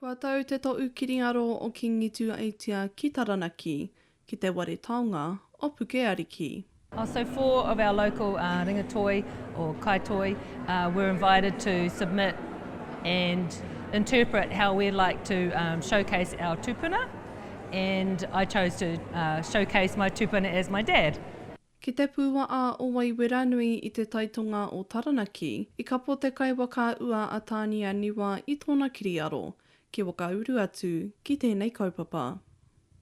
Kua tau te toʻu kiriaro o Kingi Tuaitia ki Taranaki, ki te ware taonga o Puke Ariki. Oh, so four of our local uh, ringatoi or kaitoi uh, were invited to submit and interpret how we'd like to um, showcase our tupuna and I chose to uh, showcase my tupuna as my dad. Ki te pūwa'a o Waiweranui i te taitonga o Taranaki, i kapo te kaiwaka ua a Tānia Niwa i tōna kiriaro, ki whakauru atu ki tēnei kaupapa.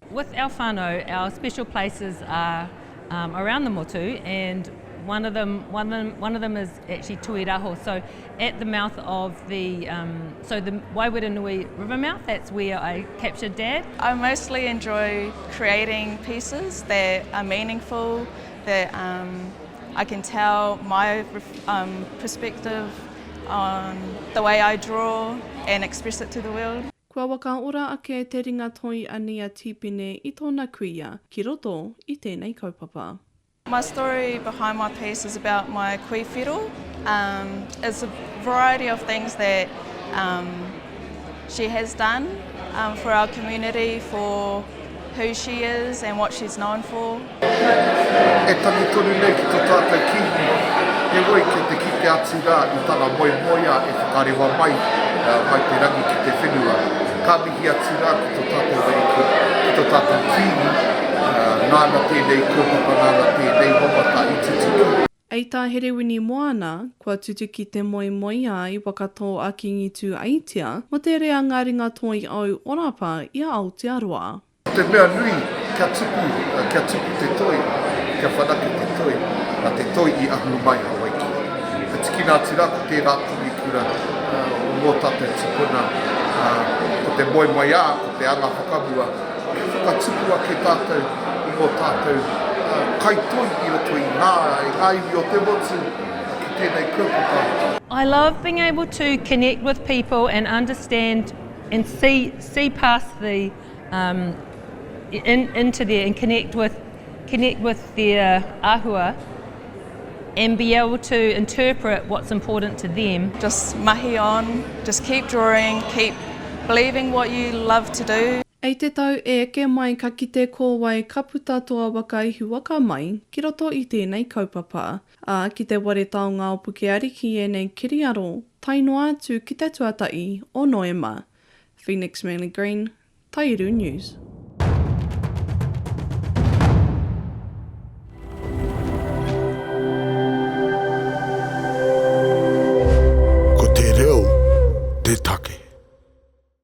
With our whānau, our special places are um, around the motu and one of them, one of them, one of them is actually Tuiraho. So at the mouth of the, um, so the Waiweranui River mouth, that's where I captured Dad. I mostly enjoy creating pieces that are meaningful, that um, I can tell my um, perspective on the way I draw and express it to the world. Kua whakaora ake te ringa toi a Nia Tipene i tōna kuia ki roto i tēnei kaupapa. My story behind my piece is about my kui whiro. Um, it's a variety of things that um, she has done um, for our community, for who she is and what she's known for. E tangi tonu nei ki to tātou Kīngi, heoi kei te kite atu rā i tana moemoeā e whakarewa mai, mai te rangi ki te whenua. Ka mihi atu rā ki to tātou Ariki, ki to tātou Kīngi, nāna tēnei kaupapa, nāna tēnei wawata i tutuki. Ei tā Herewini Moana, kua tutuki te moemoeā i whakatō a Kīngi Tū-aitia mō te reanga ringatoi au orapa i a Aotearoa. Ko te mea nui, kia tupu, kia tupu te toi, kia whanake te toi, na te toi i ahu mai Hawaiki. Ka tikina atu rā ko tērā tangikura o ngō tātou tipuna, ko te moemoeā, ko te anga whakamua, kia whakatupu ake tātou i ngō tātou kaitoi i roto i ngā, i ngā iwi o te motu ki tēnei kaupapa. I love being able to connect with people and understand and see, see past the um, in, into there and connect with, connect with their ahua and be able to interpret what's important to them. Just mahi on, just keep drawing, keep believing what you love to do. Ei te tau e eke mai ka kite ko wai ka puta toa waka ihu waka mai ki roto i tēnei kaupapa, ā, ki te ware taonga o Puke Ariki ēnei kiriaro tae noa atu ki te tuatahi o Noema. Phoenix Manly Green, Taiuru News.